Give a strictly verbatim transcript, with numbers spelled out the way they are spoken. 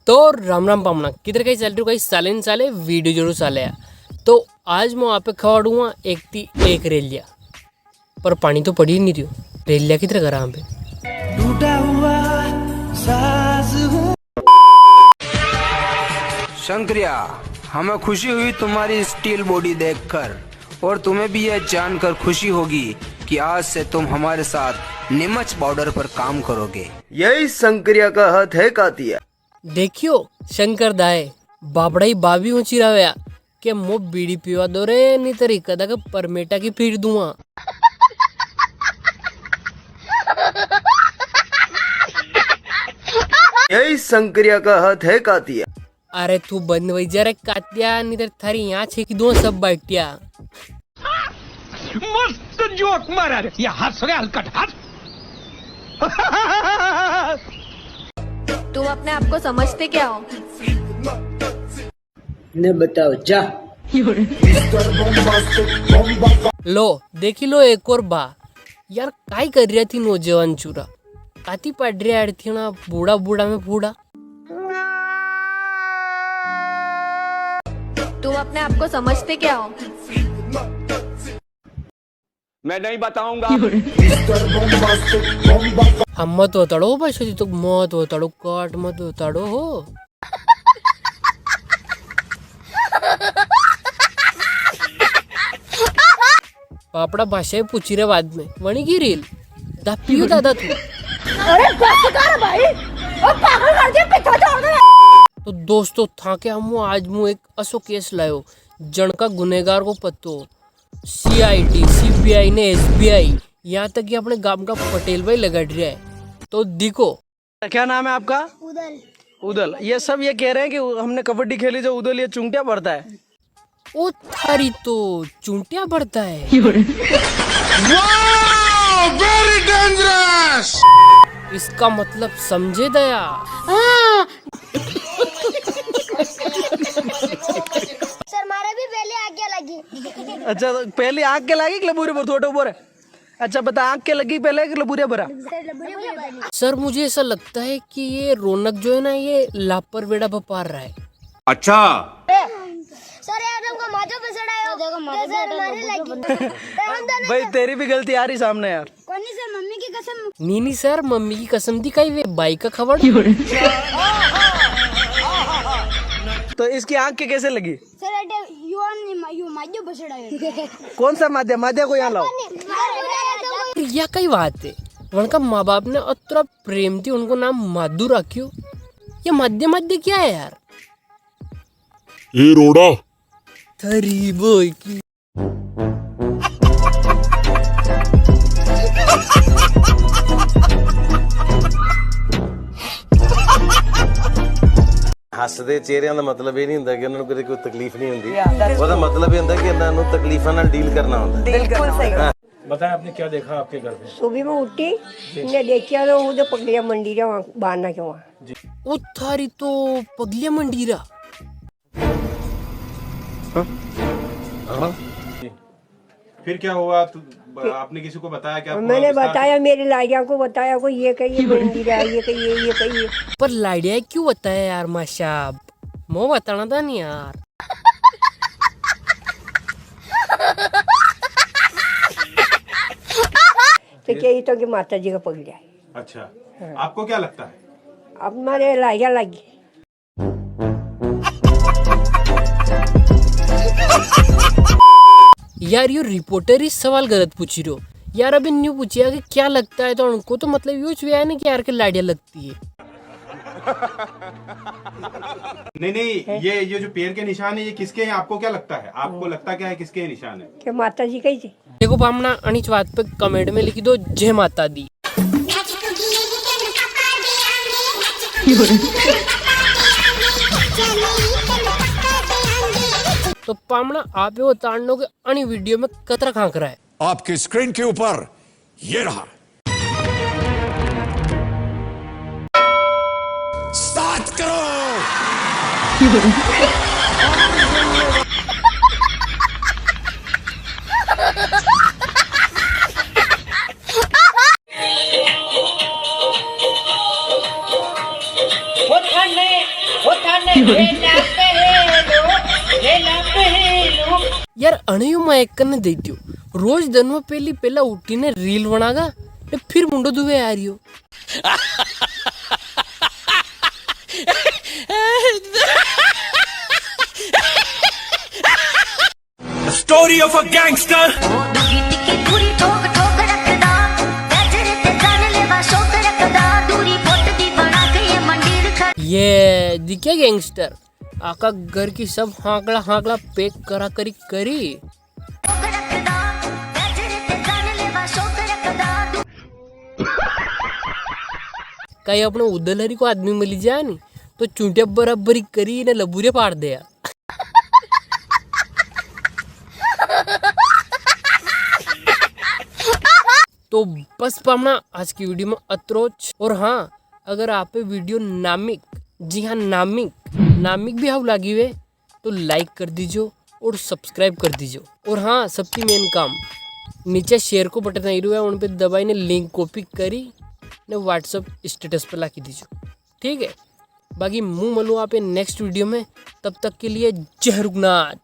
तो राम राम पामणा, किधर कई चाल रियो, कई चाले नी चाले, video जरूर चाले। तो आज मूं आपे खवाड़ूंगा एक ती एक रेलिया, पर पाणी तो पड़ी नी रियो, रेलिया किधर करा हम पे। टूटा हुआ साज हूँ। शंकरिया, हमें खुशी हुई तुम्हारी steel body देखकर, और तुम्हें भी यह जानकर खुशी होगी कि आज से तुम हमारे साथ नीमच border पर काम करोगे। यही शंकरिया का हाथ है कातिया। देखियो शंकर दाए, बापड़ा ही बावी ऊंची राव्या के मो बीड़ी पीवा दो रे, नी तो रिकदा के परमेटा की फेर दूंगा। यही शंकरिया का हाथ है कातिया। अरे तू बंद वई जा रे कातिया, नी तो थारी यहाँ छेकी दूं सब बाटिया। मस्त जोक मारा रे, ये हंस रे हलकट हंस। तुम अपने आप को समझते क्या हो? ने बताओ जा। लो, देखी लो एक और बा। यार, काई कर रिया थी नौजवान चूरा? काती पाड़ रिया यार थी ना बूढ़ा बूढ़ा में बूढ़ा। तुम अपने आप को समझते क्या हो? मैं नहीं बताऊंगा। हम मत बताड़ो बस, तो मत बताड़ो, काट मत बताड़ो हो। पापड़ा भाषा ही पूछी रे बाद में, वणी की रील दापियो दादा तू। अरे बस कर भाई, ओ पागल कर दे, पिता छोड़ दे। तो दोस्तों, थाके हम आज मूं एक असो case लायो, जणका गुनेगार को पत्तो सीआईडी, सीबीआई ने एसबीआई, यहाँ तक कि अपने गांव का पटेल भाई लगाड़ रिया है। तो देखो। क्या नाम है आपका? उदल। उदल, ये सब ये कह रहे हैं कि हमने कबड्डी खेली जो उदल ये चुंटिया भरता है। ओ थारी तो चुंटिया भरता है। Wow, very dangerous। इसका मतलब समझे दया। सर, मारे भी पहले आग लगी। अच्छा, तो पहले आग के लगी कि लबूरे पर थोड़े ऊपर है? अच्छा, बता, आग के लगी पहले कि लबूरे भरा? सर, लबूरे भरा। सर, मुझे ऐसा लगता है कि ये रौनक जो है ना, ये लापर वेड़ा बपार रहा है। अच्छा। सर, यार, हमको माजो पसंद आयो। देखो, माजो तो सर, हमारे लगी। तो हम दोनों भाई, तो तेरी भी गलती आ रही सामने यार। कोनी सर, मम्मी की कसम। नी, नी सर, मम्मी की कसम थी, कई वे बाई का खबर। तो इसकी आंख के कैसे लगी? सर, अटे यो ने मा-, यो माद्यो बसड़ा है। कौन सा माद्या? माद्या को यहाँ लाओ। या कई बात है, वणका माँ बाप ने अतरा प्रेम थी उनको नाम मादू राख्यो। ये माद्या माद्या क्या है यार? ए रोड़ा। थरी बोई की। ਹੱਸਦੇ ਚਿਹਰਿਆਂ ਦਾ ਮਤਲਬ ਇਹ ਨਹੀਂ ਹੁੰਦਾ ਕਿ ਉਹਨਾਂ ਨੂੰ ਕਦੇ ਕੋਈ ਤਕਲੀਫ ਨਹੀਂ ਹੁੰਦੀ। ਉਹਦਾ ਮਤਲਬ ਇਹ ਹੁੰਦਾ ਕਿ ਇਹਨਾਂ ਨੂੰ ਤਕਲੀਫਾਂ ਨਾਲ ਡੀਲ ਕਰਨਾ ਹੁੰਦਾ। बिल्कुल सही। बताएं, आपने क्या देखा आपके घर में? सुबह में उठी, ने देखिया तो वो तो पगलिया मंडी रहा वहाँ, बारना के वहाँ। ओ थारी तो पगलिया मंडी रहा। फिर क्या हुआ? तु-, ब-, आपने किसी को बताया क्या? पूरा मैंने विस्तार से बताया, मेरी लाड़िया को बताया, कोई ये कहिए मंदिर है, ये कहिए, ये कहिए। पर लाड़िया क्यों बताया यार माँ साहब? मो बताना था नहीं यार। तो क्या ये तो कि माता जी का पगलिया है। अच्छा, हाँ। आपको क्या लगता है? अब मारे लाड़िया लगी। यार, यो रिपोर्टर ही सवाल गलत पूछी रहो। यार, अभी न्यू पूछिया कि क्या लगता है, तो उनको तो मतलब यो चुया है ना कि यार के लाड़िया लगती है। नहीं, नहीं, ये, ये जो पैर के निशान है, ये किसके हैं? आपको क्या लगता है? आपको लगता क्या है, किसके निशान है? क्या माता जी का ही थे? देखो पामणा, अणीच बात पे comment में लिखी दो, "जय माता दी।" तो पामणा, आप यो ताणनो के अणी video में कतरा कांकरा है। आपकी screen के ऊपर ये रहा। सात करोड़। वो ठंड नहीं, यार, अणियो मैं एक कने दे दियो। रोज दन में पेली पेला उठी ने रील बनागा, ने फिर मुंडो दुवे आ रियो। The story of a gangster. ये दिखे गैंगस्टर, आका घर की सब हाकला हाकला पैक करा करी करी। कई अपने उदलहरी को आदमी मिली जाए नी, तो चूंटिया बराबरी करी ने लबूरे पाड़ दे यार। तो बस पामणा, आज की वीडियो में अत्रोच। और हाँ, अगर आपे वीडियो नामिक, जी हाँ नामिक, नामिक भी हाउ लागी वे तो लाइक कर दीजो और सब्सक्राइब कर दीजो। और हाँ, सबसे मेन काम, नीचे शेयर को बटन आई रहा है, उन पे दबाई ने लिंक कॉपी करी ने WhatsApp स्टेटस पे लाखी दीजो, ठीक है। बाकी मूं मलूं आपे नेक्स्ट वीडियो में, तब तक के लिए जय रुगनाथ।